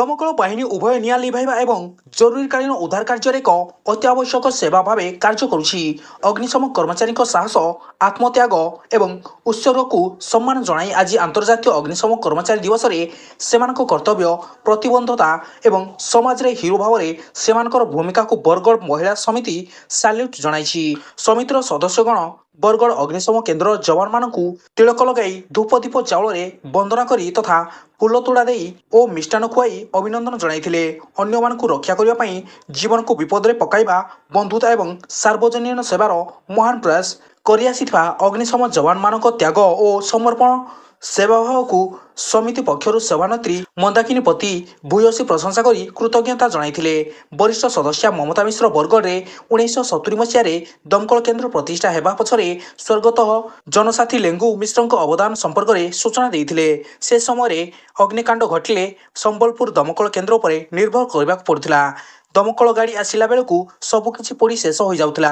ଦମକଳ ବାହିନୀ ଉଭୟ ନିଆଁ ଲିଭାଇବା ଏବଂ ଜରୁରୀକାଳୀନ ଉଦ୍ଧାର କାର୍ଯ୍ୟରେ ଏକ ଅତ୍ୟାବଶ୍ୟକ ସେବା ଭାବେ କାର୍ଯ୍ୟ କରୁଛି। ଅଗ୍ନିଶମ କର୍ମଚାରୀଙ୍କ ସାହସ, ଆତ୍ମତ୍ୟାଗ ଏବଂ ଉତ୍ସର୍ଗକୁ ସମ୍ମାନ ଜଣାଇ ଆଜି ଆନ୍ତର୍ଜାତୀୟ ଅଗ୍ନିଶମ କର୍ମଚାରୀ ଦିବସରେ ସେମାନଙ୍କ କର୍ତ୍ତବ୍ୟ, ପ୍ରତିବଦ୍ଧତା ଏବଂ ସମାଜରେ ହିରୋ ଭାବରେ ସେମାନଙ୍କର ଭୂମିକାକୁ ବରଗଡ଼ ମହିଳା ସମିତି ସାଲ୍ୟୁଟ୍ ଜଣାଇଛି। ସମିତିର ସଦସ୍ୟଗଣ ବରଗଡ଼ ଅଗ୍ନିଶମ କେନ୍ଦ୍ରର ଯବାନମାନଙ୍କୁ ତିଳକ ଲଗାଇ, ଧୂପଦୀପ ଚାଉଳରେ ବନ୍ଦନା କରି ତଥା ଫୁଲତୋଡ଼ା ଦେଇ ଓ ମିଷ୍ଟାନ୍ନ ଖୁଆଇ ଅଭିନନ୍ଦନ ଜଣାଇଥିଲେ। ଅନ୍ୟମାନଙ୍କୁ ରକ୍ଷା କରିବା ପାଇଁ ଜୀବନକୁ ବିପଦରେ ପକାଇବା, ବନ୍ଧୁତା ଏବଂ ସାର୍ବଜନୀନ ସେବାର ମହାନ ପ୍ରୟାସ କରିଆସିଥିବା ଅଗ୍ନିଶମ ଯବାନମାନଙ୍କ ତ୍ୟାଗ ଓ ସମର୍ପଣ ସେବାଭାବକୁ ସମିତି ପକ୍ଷରୁ ସଭାନେତ୍ରୀ ମନ୍ଦାକିନୀ ପତି ଭୂୟସୀ ପ୍ରଶଂସା କରି କୃତଜ୍ଞତା ଜଣାଇଥିଲେ। ବରିଷ୍ଠ ସଦସ୍ୟା ମମତା ମିଶ୍ର ବରଗଡ଼ରେ 1970 ମସିହାରେ ଦମକଳ କେନ୍ଦ୍ର ପ୍ରତିଷ୍ଠା ହେବା ପଛରେ ସ୍ୱର୍ଗତଃ ଜନସାଥୀ ଲେଙ୍ଗୁ ମିଶ୍ରଙ୍କ ଅବଦାନ ସମ୍ପର୍କରେ ସୂଚନା ଦେଇଥିଲେ। ସେ ସମୟରେ ଅଗ୍ନିକାଣ୍ଡ ଘଟିଲେ ସମ୍ବଲପୁର ଦମକଳ କେନ୍ଦ୍ର ଉପରେ ନିର୍ଭର କରିବାକୁ ପଡୁଥିଲା। ଦମକଳ ଗାଡ଼ି ଆସିଲା ବେଳକୁ ସବୁକିଛି ପୋଡ଼ି ଶେଷ ହୋଇଯାଉଥିଲା।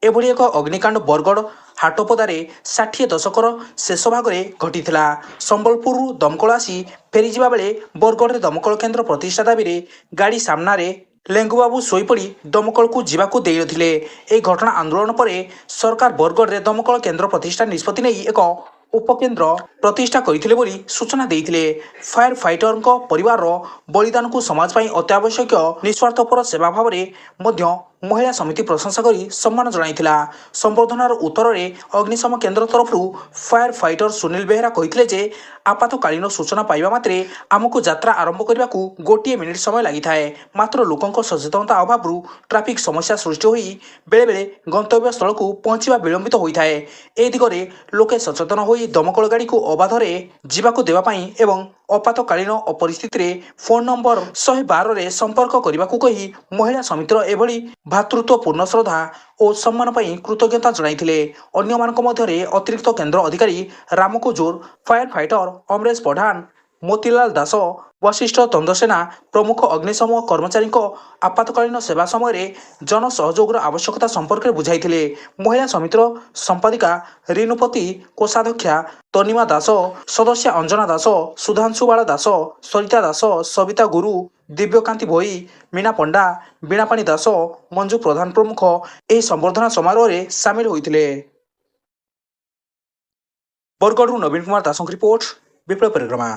ଏଭଳି ଏକ ଅଗ୍ନିକାଣ୍ଡ ବରଗଡ଼ ହାଟପଦାରେ 60 ଦଶକର ଶେଷ ଭାଗରେ ଘଟିଥିଲା। ସମ୍ବଲପୁରରୁ ଦମକଳ ଆସି ଫେରିଯିବା ବେଳେ ବରଗଡ଼ରେ ଦମକଳ କେନ୍ଦ୍ର ପ୍ରତିଷ୍ଠା ଦାବିରେ ଗାଡ଼ି ସାମ୍ନାରେ ଲେଙ୍ଗୁବାବୁ ଶୋଇପଡ଼ି ଦମକଳକୁ ଯିବାକୁ ଦେଇନଥିଲେ। ଏହି ଘଟଣା ଆନ୍ଦୋଳନ ପରେ ସରକାର ବରଗଡ଼ରେ ଦମକଳ କେନ୍ଦ୍ର ପ୍ରତିଷ୍ଠା ନିଷ୍ପତ୍ତି ନେଇ ଏକ ଉପକେନ୍ଦ୍ର ପ୍ରତିଷ୍ଠା କରିଥିଲେ ବୋଲି ସୂଚନା ଦେଇଥିଲେ। ଫାୟାର ଫାଇଟରଙ୍କ ପରିବାରର ବଳିଦାନକୁ ସମାଜ ପାଇଁ ଅତ୍ୟାବଶ୍ୟକୀୟ ନିସ୍ୱାର୍ଥପର ସେବା ଭାବରେ ମଧ୍ୟ ମହିଳା ସମିତି ପ୍ରଶଂସା କରି ସମ୍ମାନ ଜଣାଇଥିଲା। ସମ୍ବର୍ଦ୍ଧନାର ଉତ୍ତରରେ ଅଗ୍ନିଶମ କେନ୍ଦ୍ର ତରଫରୁ ଫାୟାର ଫାଇଟର ସୁନୀଲ ବେହେରା କହିଥିଲେ ଯେ ଆପାତକାଳୀନ ସୂଚନା ପାଇବା ମାତ୍ରେ ଆମକୁ ଯାତ୍ରା ଆରମ୍ଭ କରିବାକୁ ଗୋଟିଏ ମିନିଟ୍ ସମୟ ଲାଗିଥାଏ। ମାତ୍ର ଲୋକଙ୍କ ସଚେତନତା ଅଭାବରୁ ଟ୍ରାଫିକ୍ ସମସ୍ୟା ସୃଷ୍ଟି ହୋଇ ବେଳେବେଳେ ଗନ୍ତବ୍ୟ ସ୍ଥଳକୁ ପହଞ୍ଚିବା ବିଳମ୍ବିତ ହୋଇଥାଏ। ଏ ଦିଗରେ ଲୋକେ ସଚେତନ ହୋଇ ଦମକଳ ଗାଡ଼ିକୁ ଅବାଧରେ ଯିବାକୁ ଦେବା ପାଇଁ ଏବଂ ଆପାତକାଳୀନ ପରିସ୍ଥିତିରେ ଫୋନ୍ ନମ୍ବର 112ରେ ସମ୍ପର୍କ କରିବାକୁ କହି ମହିଳା ସମିତିର ଏଭଳି ଭ୍ରାତୃତ୍ୱପୂର୍ଣ୍ଣ ଶ୍ରଦ୍ଧା ଓ ସମ୍ମାନ ପାଇଁ କୃତଜ୍ଞତା ଜଣାଇଥିଲେ। ଅନ୍ୟମାନଙ୍କ ମଧ୍ୟରେ ଅତିରିକ୍ତ କେନ୍ଦ୍ର ଅଧିକାରୀ ରାମ କୁଜୁର, ଫାୟାର ଫାଇଟର ଅମରେଶ ପଠାନ, ମୋତିଲାଲ ଦାସ, ବଶିଷ୍ଠ ତନ୍ଦସେନା ପ୍ରମୁଖ ଅଗ୍ନିଶମ କର୍ମଚାରୀଙ୍କ ଆପାତକାଳୀନ ସେବା ସମୟରେ ଜନସହଯୋଗର ଆବଶ୍ୟକତା ସମ୍ପର୍କରେ ବୁଝାଇଥିଲେ। ମହିଳା ସମିତିର ସମ୍ପାଦିକା ରିନୁପତି, କୋଷାଧ୍ୟକ୍ଷା ତନିମା ଦାସ, ସଦସ୍ୟା ଅଞ୍ଜନା ଦାସ, ସୁଧାଂଶୁବାଳା ଦାସ, ସରିତା ଦାସ, ସବିତା ଗୁରୁ, ଦିବ୍ୟକାନ୍ତି ଭୋଇ, ମୀନା ପଣ୍ଡା, ବୀଣାପାଣି ଦାସ, ମଞ୍ଜୁ ପ୍ରଧାନ ପ୍ରମୁଖ ଏହି ସମ୍ବର୍ଦ୍ଧନା ସମାରୋହରେ ସାମିଲ ହୋଇଥିଲେ। ବରଗଡ଼ରୁ ନବୀନ କୁମାର ଦାସଙ୍କ ରିପୋର୍ଟ, ବିପ୍ଳବ ପରିକ୍ରମା।